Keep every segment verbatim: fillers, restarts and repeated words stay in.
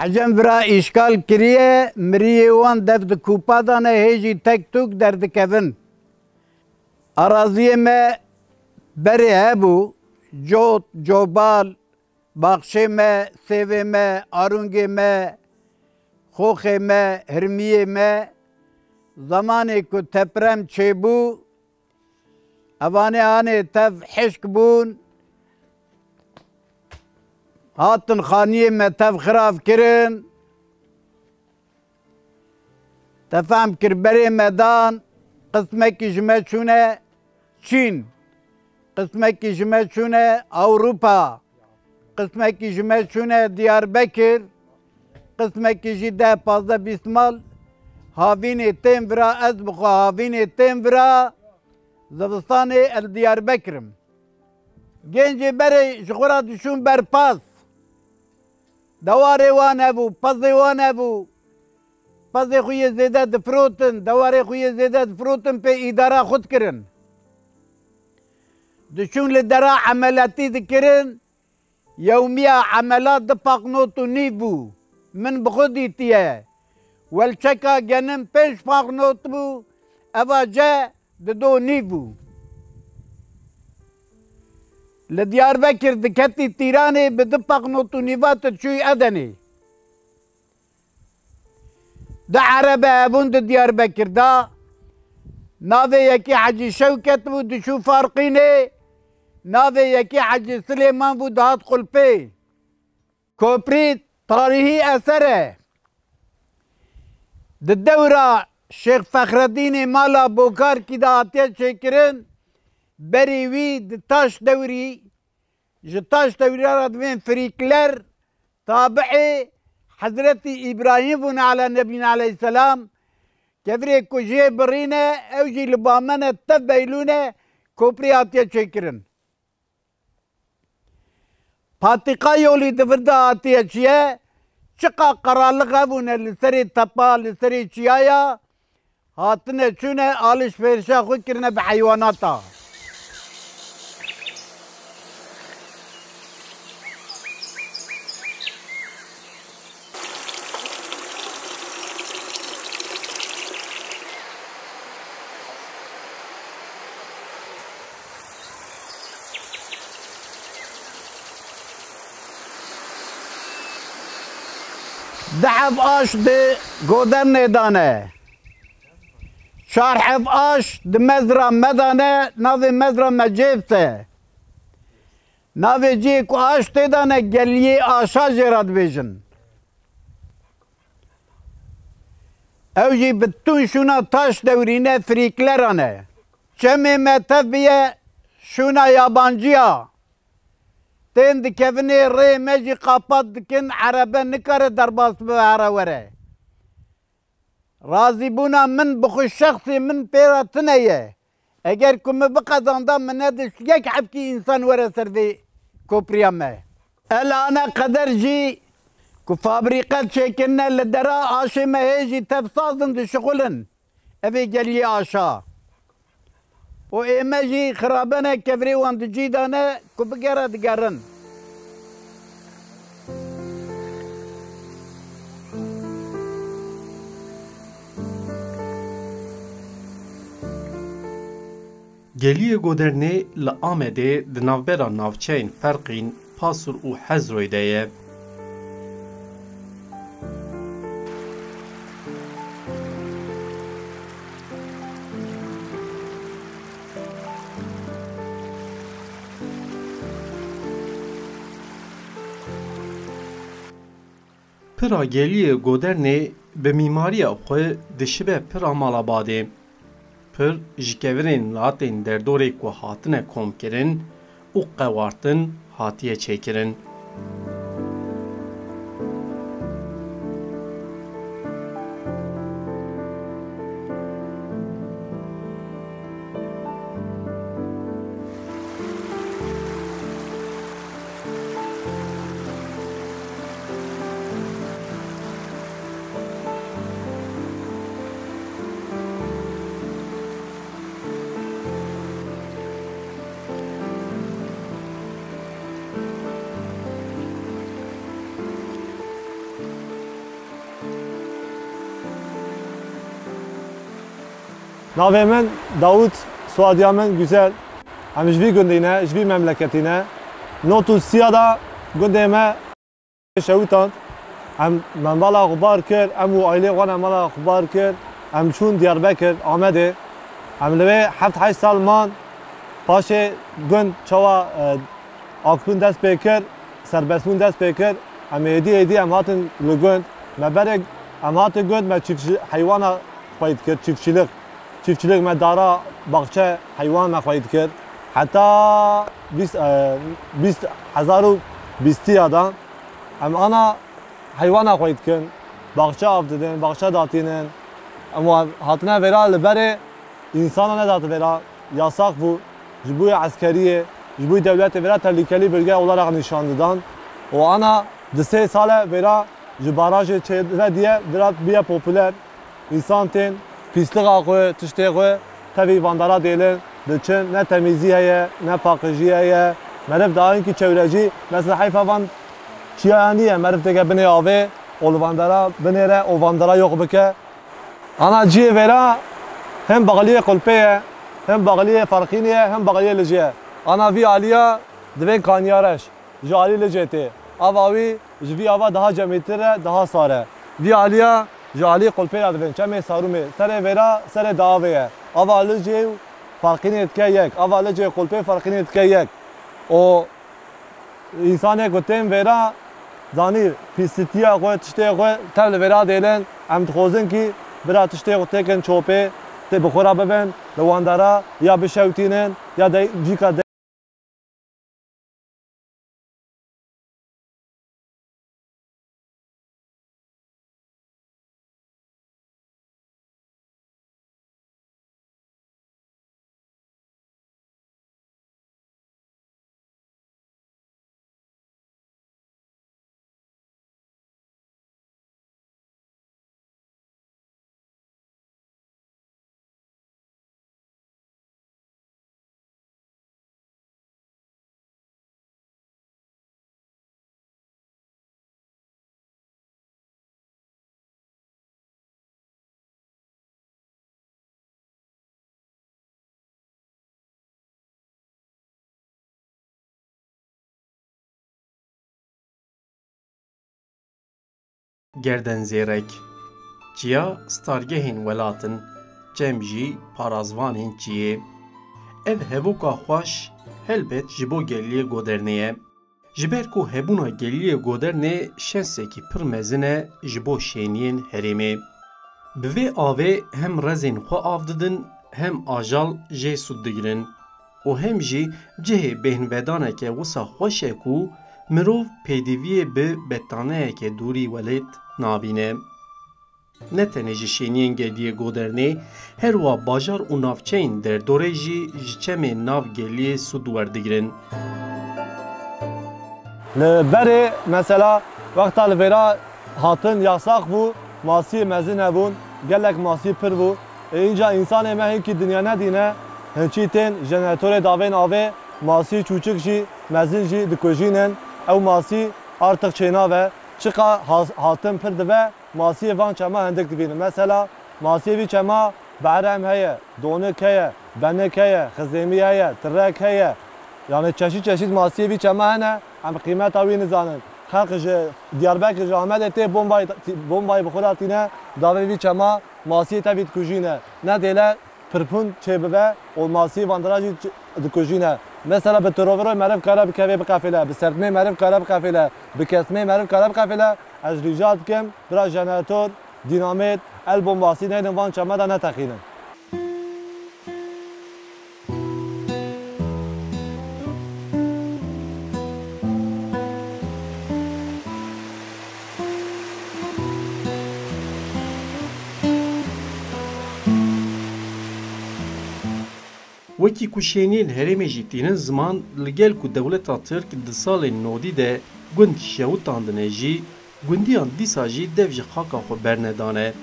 Ecem vira îşgal kiriye, miriyê wan dev di kupa de ne, hê jî tek tuk derdikevin. Araziyê me berê hebû, cot, cobal, baxçê me, sêvê me, arûngê me, xoxê me, hirmiyê me. Zemanê ku teprem çêbû, evanê anê tev hişk bûn, hatin xaniyê me tev xirav kirin. Te fehm kir, berê me dan, qismekî ji me çûne Çîn, qismekî ji me çûne Ewropa, qismekî ji me çûne Diyarbekir, qismekî jî deh, pazdeh, bîst mal havînê tên vira, ez bi xwe havînê tên vira, zivistanê el Diyarbekir im. Gencê berê ji xwe re dişûn ber pas. Dewarê wan hebû, pezê wan hebû. Pezê xwe yê zêde difirotin, dewarê xwe yê zêde difirotin, pê îdara xwe dikirin. Diçûn li dera emeletî dikirin, yewmiya emela du paqnot û nîv bû. Min bi xwe dîtiye. Welçeka genim pênc paqnot bû, eva ce di do nîv bû. Li Diyarbekir diketî Tîranê, bi du paqnot û nîva tu diçûyî Edenê. Du erebe hebûn di Diyarbekir de, navê yekî Hecî Şewket bû, diçû Farqînê, navê yekî Hecî Silêman bû, dihat Qulpê. Koprî tarîhî eser e. Di dewra Şêx Fexredînê mala Bokarkî de hatiye çêkirin, berî wî di taş dewrî, ji taş dewrî re divên firîkler, tabi'ê Hezretî Îbrahîm bûne ala nebîne aleyhisselam, kevirê ku jê birîne, ew jî li ba me ne, tev beylûne, koprî hatiye çêkirin. Patîqa yolî di vir de hatiye çiye, çiqa qeraliq hebûne li serê tepa, li serê çiyaya, hatine çûne alişverişa xwe kirine bi heywanata. Du heb aş di Godernê dane. Çar heb aş di mezra me dane, navê mezra me Cêvs e. Navê cihê ku aş tê dane Geliyê Aşa jê re dibêjin. Ew jî bi tûn şûna taş dewrîne, frîkleran e. Çemê me tev biye şûna yabanciya. Tên dikevinê rê me jî qapat dikin, erebe nikare derbas bibe here were. Razîbûna min bi xwe şexsê min pê re tune ye. Eger ku min biqezanda, min ne dişt yek hebkî însan were ser vê kopriya me. Elane qeder jî ku fabrîqe çêkirine li dera aşê me hê jî tev saz in dişixulin. Ev ê Geliyê Aşa. Û ê me jî xirabe ne, kevirê wan di cî de ne ku bigere digerin. Geliyê Godernê li Amedê di navbera navçeyên Ferqîn, Pasûr û Hezroyê de ye. Pira Geliyê Godernê bi mîmariya xwe dişibe pira mala badê. Pir ji kevirên latên derdorê ku hatine komkirin û qewartin hatiye çêkirin. Navê min Dawûd, soyadiya min Güzel. Em ji vî gundî ne, ji vî memleketî ne. Nod û sîya de gundê me şewitand. Em, me mala xwe bar kir, em û aîlê xwe ne mala xwe bar kir. Em çûn Diyarbekir, Amedê. Em li wê heft heşt sal man. Paşê gund çawa, e, akbûn dest pê kir, serbestbûn dest pê kir. Em êdî êdî em hatin li gund. Me berê em hatin gund, me çiftçi-, heywana xweyî dikir, çiftçilik. Çiftçilik me dara, baxçe, heywan me xweyî dikir. Heta bîst, e, bîst, hezar û bîstiya de em ana heywana xweyî dikin, baxçe av didin, baxçe datînin. Em hatine vêra li berê însana nedate vêra, yasax bû. Ji bo yê eskeriyê, ji bo yê dewletê vêra tehlikelî bölge olarak nîşan didan. Û ana di sê sale vêra ji barajê çêve diye, vira biye populer. Însan tên pîslixa xwe, tiştê xwe tevî vandara dêlin, diçin, ne temîzî heye, ne paqijî heye. Meriv daha hinkî çewre jî, mesela heyfa van çiya niye, meriv têke binê avê, û li vandara binêre û vandara yok bike. Ana cihê vêra hem baxliyê Qulpê ye, hem baxliyê Farqînê ye, hem baxliyê Licê ye. Ana vî aliya divên Kanyareş, ji alî Licê tê. Ava wî ji vî ava daha cemîtir e, daha sar e. Vî aliya ji alî Qulpê re divên, çemê Sarûmê. Serê vêra, serê diavê ye. Ava Licê û Farqînê dike yek. Ava Licê Qulpê Farqînê dike yek. Û Însanê ku tên vêra, zanî pîsitiya xwe, tiştê xwe tev li vêra dêlin. Em dixwazin kî bira tiştê xwe têkin çopê, tê bi xwe re bibin, li wandara ya bişewtînin, ya de cîka de Gerdenzêrek. Çiya stargehên welat in, çem jî parazvanên çiyê. Ev hevoka xweş helbet ji bo geliyê Godernê ye. Ji ber ku hebûna geliyê Godernê şensekî pir mezin e ji bo şêniyên herêmê. Bi vê avê hem rezên xwe av didin, hem ajal jê sûd digirin û hem jî cihê bêhnvedaneke wisa xweş e ku mirov pêdiviyê bi betaneyeke dûrî welêt nabîne. Ne tenê ji şêniyên geliyê Godernê, her wa bajar û navçeyên derdorê jî ji çemên nav geliyê sûd werdigirin. Li berê mesela wexta li vêra hatin yasax bû, masiyê mezin hebûn, gelek masî pir bû. Ê, înca însanê me hinkî dinya nedîne, hinçî tên jeneratorê davên avê, masî çûçik jî, mezin jî dikujînin. Ew masî artık çênabe. Çiqa has-, hatin pir dibe, masiyê van çema hindik dibînin. Mesela, masiyê vî çema behrem heye, donik heye, benik heye, xizêmî heye, tirek heye. Yani çeşît çeşît masiyê vî çema hene, em qîmeta wî nizanin. Xelq ji Diyarbekir, ji Amedê tê bombayê, bombayê bi xwe re tîne, davê vî çema masiyê tevî dikujîne. Ne dêle pirpûn çêbibe û masî van dira jî ç-, dikujîne. Mesela bi tiroviroyê meriv kare bi kevê biqefêle, bi serdimê meriv kare biqefêle, bi kesmê meriv kare biqefêle, ez rica dikim, bira jenerator, dînamît, el bombasî neynin van çeme de neteqînin. Wekî ku şêniyên herêmê jî tînin ziman, li gel ku dewleta Tirk di salên nodî de gund şewitandine jî, gundiyan dîsa jî dev ji xaka xwe bernedane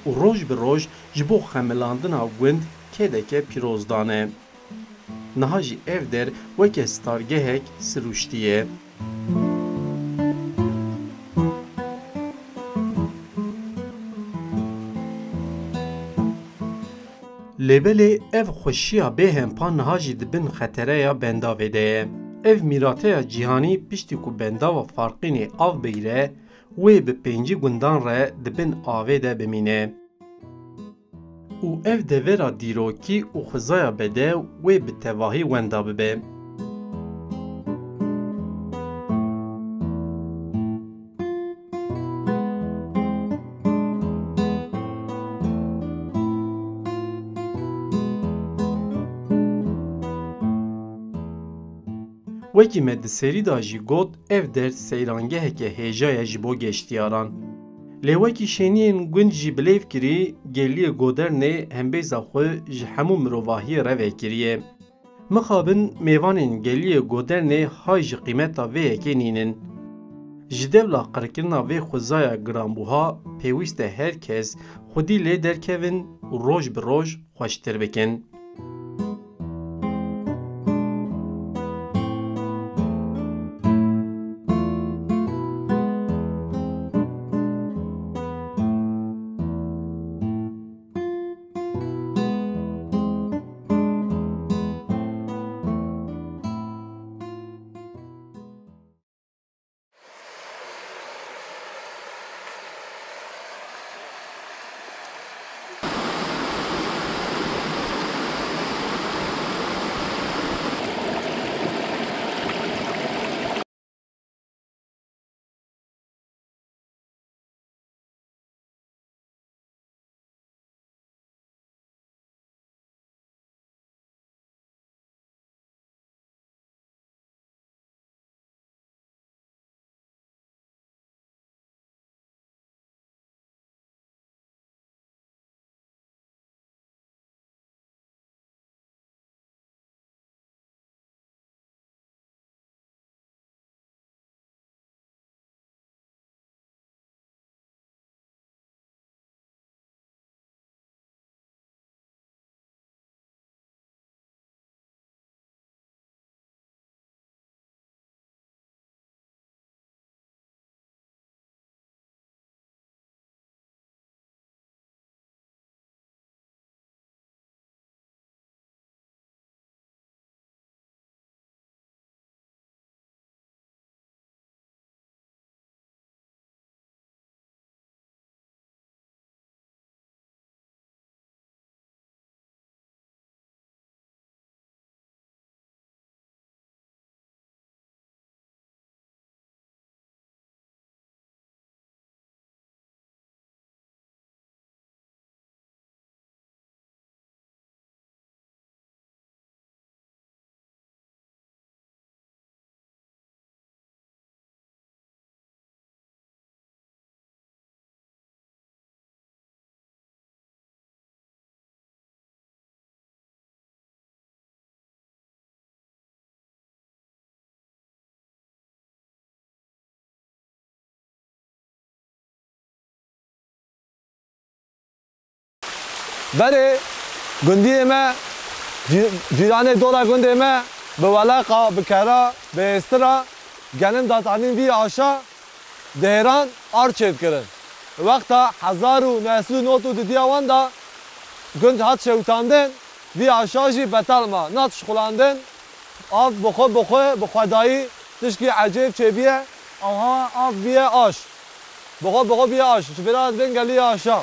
û roj bi roj ji bo xemilandina gund kêdeke pîroz dane. Niha jî ev der weke stargehek sirûştî ye. Lê belê ev xweşiya bêhempa niha jî di bin xetereya bendavê de ye. Ev mîrateya cîhanî piştî ku bendava Farqînê av bigire, wê bi pêncî gundan re di bin avê de bimîne. Û ev devera dîrokî û xwezaya bedew wê bi tevahî wenda bibe. Wekî me di serî de jî got, ev der seyrangeheke hêja ye ji bo geştiyaran. Lê wekî şêniyên gund jî bilêv kirî, geliyê Godernê hembêza xwe ji hemû mirovahiyê re vekiriye. Mixabin mêvanên geliyê Godernê hay ji qîmeta vê yekê nînin. Ji dewla qirkirina vê xwezaya giranbûha pêwîst e her kes xwedî lê derkevin û roj bi roj xweştir bikin. Berê gundiyê me, cî-, cîranê dora gundê me bi weleqa, bi kera, bi êstira genim datanîn vî aşa dihêran ar çêdikirin. Wexta hezar û neh sed û nod û didiya wan de gund hat şewitandin, vî aşa jî betal ma, nat şixulandin. Av bi xwe, bi xwe, bi xwedayî tişkî ecêb çêbiye, aha av biye aş. Bi xwe, bi xwe biye aş. Ji vêra dibên gelî aşa.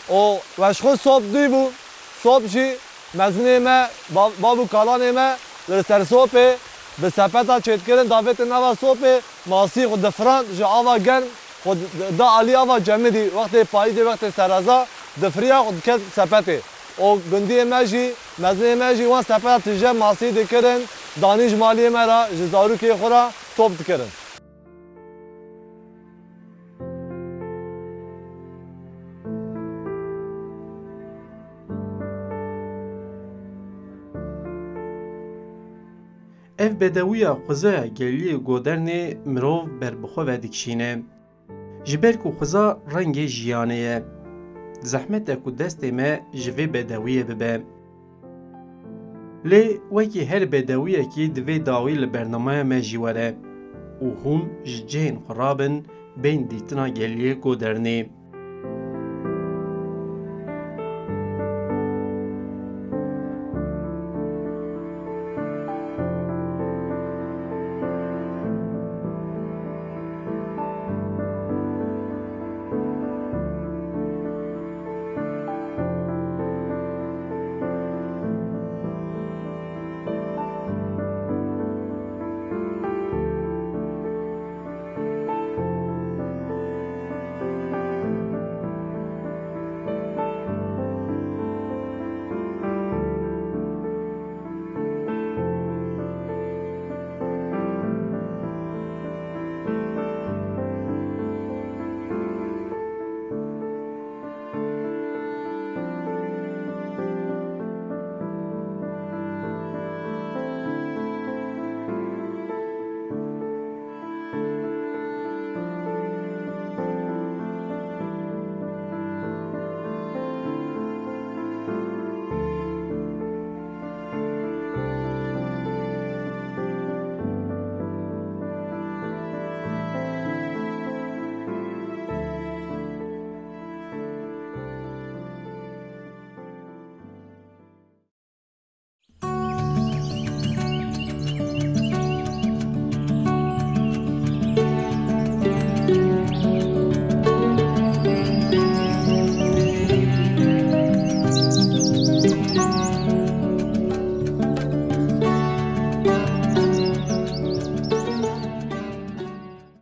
Û weşxwe sop dûy bû. Sop jî mezinê me, ba-, bab û kalanê me li ser sopê bi sepeta çêdikirin, davêtin nava sopê, masî xwe difirand, ji ava germ xwe da alî ava cemidî, wextê payîzê, wextê sereza, difiriya xwe diket sepetê. Û gundiyê me jî, mezinê me jî wan sepeta tije masî dikirin, danî ji maliyê me re, ji zarokê xwe re top dikirin. Ev bedewiya xwezaya geliyê Godernê mirov ber bi xwe ve dikişîne. Ji ber ku xweza rengê jiyanê ye. Zehmet e ku destê me ji vê bedewiyê bibe. Lê wekî her bedewiyekî divê dawî li bernameya me jî were û hûn ji cihên xwe rabin bên dîtina geliyê Godernê.